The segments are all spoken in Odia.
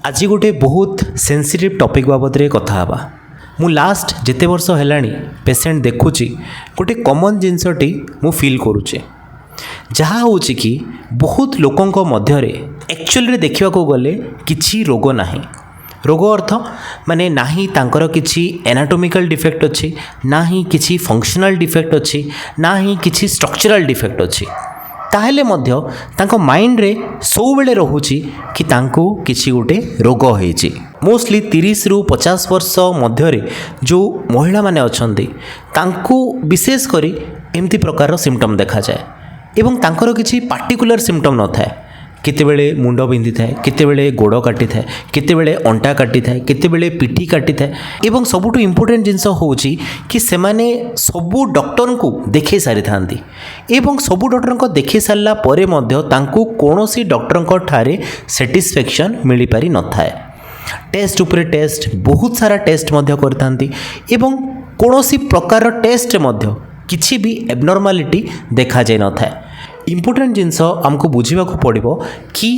ଆଜି ଗୋଟେ ବହୁତ ସେନ୍ସିଟିଭ୍ ଟପିକ୍ ବାବଦରେ କଥା ହେବା। ମୁଁ ଲାଷ୍ଟ ଯେତେ ବର୍ଷ ହେଲାଣି ପେସେଣ୍ଟ ଦେଖୁଛି, ଗୋଟେ କମନ୍ ଜିନିଷଟି ମୁଁ ଫିଲ୍ କରୁଛି, ଯାହା ହେଉଛି କି ବହୁତ ଲୋକଙ୍କ ମଧ୍ୟରେ ଆକ୍ଚୁଆଲିରେ ଦେଖିବାକୁ ଗଲେ କିଛି ରୋଗ ନାହିଁ। ରୋଗ ଅର୍ଥ ମାନେ ନାହିଁ ତାଙ୍କର କିଛି ଏନାଟୋମିକାଲ୍ ଡିଫେକ୍ଟ ଅଛି, ନାହିଁ କିଛି ଫଙ୍କସନାଲ୍ ଡିଫେକ୍ଟ ଅଛି, ନାହିଁ କିଛି ଷ୍ଟ୍ରକ୍ଚରାଲ୍ ଡିଫେକ୍ଟ ଅଛି। ତାହେଲେ ମଧ୍ୟ ତାଙ୍କ ମାଇଣ୍ଡରେ ସବୁବେଳେ ରହୁଛି କି ତାଙ୍କୁ କିଛି ଗୋଟେ ରୋଗ ହେଇଛି। ମୋଷ୍ଟଲି 30ରୁ 50 ବର୍ଷ ମଧ୍ୟରେ ଯେଉଁ ମହିଳାମାନେ ଅଛନ୍ତି, ତାଙ୍କୁ ବିଶେଷ କରି ଏମିତି ପ୍ରକାରର ସିମ୍ପଟମ୍ ଦେଖାଯାଏ ଏବଂ ତାଙ୍କର କିଛି ପାର୍ଟିକୁଲାର ସିମ୍ପଟମ୍ ନଥାଏ। କେତେବେଳେ ମୁଣ୍ଡ ବିନ୍ଧିଥାଏ, କେତେବେଳେ ଗୋଡ଼ କାଟିଥାଏ, କେତେବେଳେ ଅଣ୍ଟା କାଟିଥାଏ, କେତେବେଳେ ପିଠି କାଟିଥାଏ। ଏବଂ ସବୁଠୁ ଇମ୍ପୋର୍ଟାଣ୍ଟ ଜିନିଷ ହେଉଛି କି ସେମାନେ ସବୁ ଡକ୍ଟରଙ୍କୁ ଦେଖାଇ ସାରିଥାନ୍ତି ଏବଂ ସବୁ ଡକ୍ଟରଙ୍କ ଦେଖାଇ ସାରିଲା ପରେ ମଧ୍ୟ ତାଙ୍କୁ କୌଣସି ଡକ୍ଟରଙ୍କ ଠାରେ ସାଟିସ୍ଫ୍ୟାକ୍ସନ୍ ମିଳିପାରି ନଥାଏ। ଟେଷ୍ଟ ଉପରେ ଟେଷ୍ଟ, ବହୁତ ସାରା ଟେଷ୍ଟ ମଧ୍ୟ କରିଥାନ୍ତି ଏବଂ କୌଣସି ପ୍ରକାରର ଟେଷ୍ଟରେ ମଧ୍ୟ କିଛି ବି ଏବନର୍ମାଲିଟି ଦେଖାଯାଇନଥାଏ। ଇମ୍ପୋର୍ଟାଣ୍ଟ ଜିନିଷ ଆମକୁ ବୁଝିବାକୁ ପଡ଼ିବ କି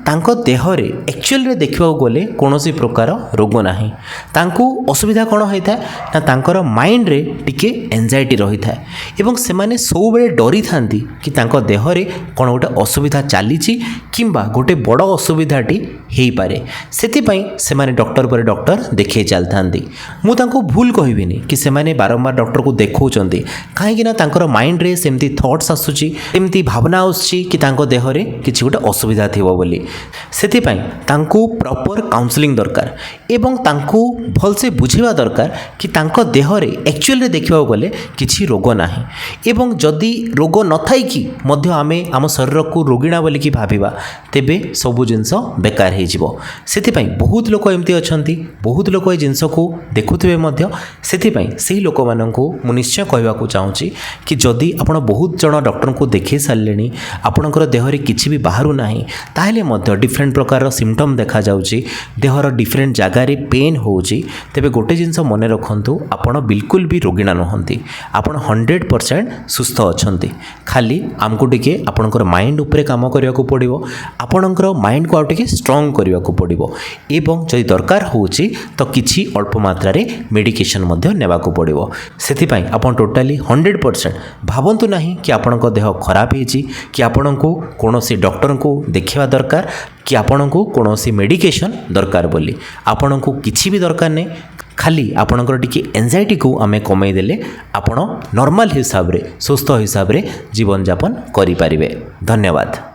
ତାଙ୍କ ଦେହରେ ଆକ୍ଚୁଆଲିରେ ଦେଖିବାକୁ ଗଲେ କୌଣସି ପ୍ରକାର ରୋଗ ନାହିଁ। ତାଙ୍କୁ ଅସୁବିଧା କ'ଣ ହୋଇଥାଏ ନା ତାଙ୍କର ମାଇଣ୍ଡରେ ଟିକେ ଏନ୍ଜାଇଟି ରହିଥାଏ ଏବଂ ସେମାନେ ସବୁବେଳେ ଡରିଥାନ୍ତି କି ତାଙ୍କ ଦେହରେ କ'ଣ ଗୋଟେ ଅସୁବିଧା ଚାଲିଛି କିମ୍ବା ଗୋଟେ ବଡ଼ ଅସୁବିଧାଟି ହେଇପାରେ। ସେଥିପାଇଁ ସେମାନେ ଡକ୍ଟର ପରେ ଡକ୍ଟର ଦେଖାଇ ଚାଲିଥାନ୍ତି। ମୁଁ ତାଙ୍କୁ ଭୁଲ କହିବିନି କି ସେମାନେ ବାରମ୍ବାର ଡକ୍ଟରକୁ ଦେଖାଉଛନ୍ତି, କାହିଁକିନା ତାଙ୍କର ମାଇଣ୍ଡରେ ସେମିତି ଥଟ୍ସ ଆସୁଛି, ଏମିତି ଭାବନା ଆସୁଛି କି ତାଙ୍କ ଦେହରେ କିଛି ଗୋଟେ ଅସୁବିଧା ଥିବ ବୋଲି। ସେଥିପାଇଁ ତାଙ୍କୁ ପ୍ରପର୍ କାଉନସିଲିଂ ଦରକାର ଏବଂ ତାଙ୍କୁ ଭଲସେ ବୁଝିବା ଦରକାର କି ତାଙ୍କ ଦେହରେ ଆକ୍ଚୁଆଲିରେ ଦେଖିବାକୁ ଗଲେ କିଛି ରୋଗ ନାହିଁ। ଏବଂ ଯଦି ରୋଗ ନଥାଇକି ମଧ୍ୟ ଆମେ ଆମ ଶରୀରକୁ ରୋଗିଣା ବୋଲିକି ଭାବିବା, ତେବେ ସବୁ ଜିନିଷ ବେକାର ହେଇଯିବ। ସେଥିପାଇଁ ବହୁତ ଲୋକ ଏମିତି ଅଛନ୍ତି, ବହୁତ ଲୋକ ଏ ଜିନିଷକୁ ଦେଖୁଥିବେ ମଧ୍ୟ। ସେଥିପାଇଁ ସେହି ଲୋକମାନଙ୍କୁ ମୁଁ ନିଶ୍ଚୟ କହିବାକୁ ଚାହୁଁଛି କି ଯଦି ଆପଣ ବହୁତ ଜଣ ଡକ୍ଟରଙ୍କୁ ଦେଖାଇ ସାରିଲେଣି, ଆପଣଙ୍କର ଦେହରେ କିଛି ବି ବାହାରୁ ନାହିଁ, ତାହେଲେ ମଧ୍ୟ ଡିଫରେଣ୍ଟ ପ୍ରକାରର ସିମ୍ପଟମ୍ ଦେଖାଯାଉଛି, ଦେହର ଡିଫରେଣ୍ଟ ଜାଗାରେ ପେନ୍ ହେଉଛି, ତେବେ ଗୋଟେ ଜିନିଷ ମନେ ରଖନ୍ତୁ, ଆପଣ ବିଲକୁଲ ବି ରୋଗିଣା ନୁହନ୍ତି। ଆପଣ 100% ସୁସ୍ଥ ଅଛନ୍ତି। ଖାଲି ଆମକୁ ଟିକେ ଆପଣଙ୍କର ମାଇଣ୍ଡ ଉପରେ କାମ କରିବାକୁ ପଡ଼ିବ, ଆପଣଙ୍କର ମାଇଣ୍ଡକୁ ଆଉ ଟିକେ ଷ୍ଟ୍ରଙ୍ଗ କରିବାକୁ ପଡ଼ିବ ଏବଂ ଯଦି ଦରକାର ହେଉଛି ତ କିଛି ଅଳ୍ପ ମାତ୍ରାରେ ମେଡ଼ିକେସନ୍ ମଧ୍ୟ ନେବାକୁ ପଡ଼ିବ। ସେଥିପାଇଁ ଆପଣ ଟୋଟାଲି 100% ଭାବନ୍ତୁ ନାହିଁ କି ଆପଣଙ୍କ ଦେହ ଖରାପ ହେଇଛି, କି ଆପଣଙ୍କୁ କୌଣସି ଡକ୍ଟରଙ୍କୁ ଦେଖିବା ଦରକାର, କି ଆପଣଙ୍କୁ କୌଣସି ମେଡ଼ିକେସନ୍ ଦରକାର ବୋଲି। ଆପଣଙ୍କୁ କିଛି ବି ଦରକାର ନାହିଁ। ଖାଲି ଆପଣଙ୍କର ଟିକେ ଏନ୍ଜାଇଟିକୁ ଆମେ କମେଇ ଦେଲେ ଆପଣ ନର୍ମାଲ ହିସାବରେ, ସୁସ୍ଥ ହିସାବରେ ଜୀବନଯାପନ କରିପାରିବେ। ଧନ୍ୟବାଦ।